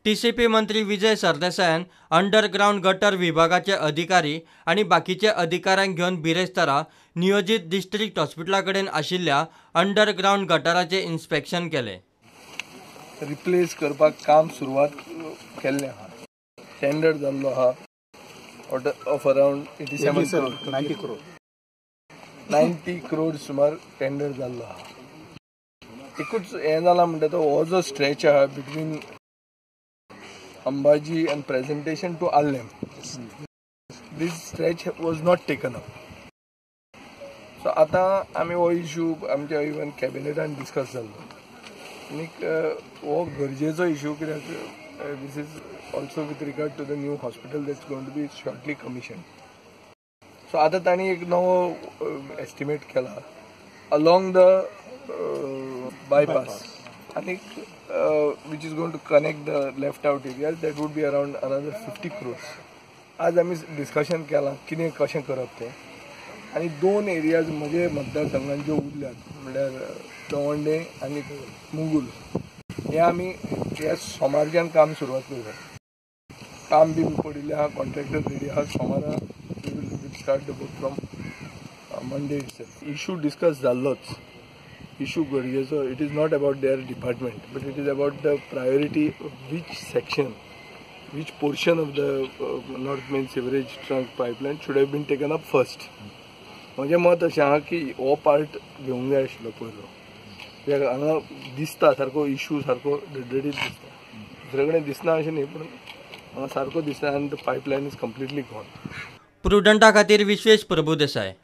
TCP मंत्री Vijay सरदेसायान underground gutter विभागाचे अधिकारी आनी बाकीचे अधिकाऱ्यांक घेवन बिरेस्तारा नियोजीत डिस्ट्रिक्ट हॉस्पिटला कडेन आशिल्ल्या अंडरग्रावंड गटराचें इन्स्पेक्शन केलें. रिप्लेस करपाक काम सुरवात केल्लें आहा. टेंडर जाल्लो आहा of around 87 crore, 90 crore, 90 crore सुमार टेंडर जाल्लो आहा. एकूच हें जालां म्हणटा तो हो जो स्ट्रेच आहा between Ambaji and Presentation to Arlem, this stretch was not taken up. So आतां आमी हो इशू आमच्या इवन कॅबिनेटान डिस्कस जाल्लो आनीक हो गरजेचो इशू, कित्याक this is also with regard to the new hospital that's going to be shortly commission. So आतां तांणी एक नवो एस्टिमेट केला along the bypass आनीक which is going to connect the left out areas, that would be around another 50 crores. आज आमी discussion केलां कितें कशें करप तें आनी दोन एरियाज म्हजे मतदारसंघान ज्यो उरल्यात म्हणल्यार दवंडे आनी मुगूल, हे आमी ह्या सोमारच्यान काम सुरवात करतात. काम बी पडिल्लें आहा, कॉन्ट्रॅक्टर रेडी आहा. सोमारा we will start the work from Monday itself. Issue discuss जाल्लोच, issue गरजेचो. It is not about their department, but it is about the priority, which section, which portion of the north main sewerage trunk pipeline should have been taken up first. म्हजें मत अशें आहा की हो part घेवंक जाय आशिल्लो पयलो, कित्याक हांगा दिसता सारको इशू, सारको डडडीत दिसता, दुसरे कडेन दिसना अशें न्ही, पूण हांगा सारको दिसता आनी the pipeline is completely gone. प्रुडंटा खातीर विश्वेश प्रभुदेसाय.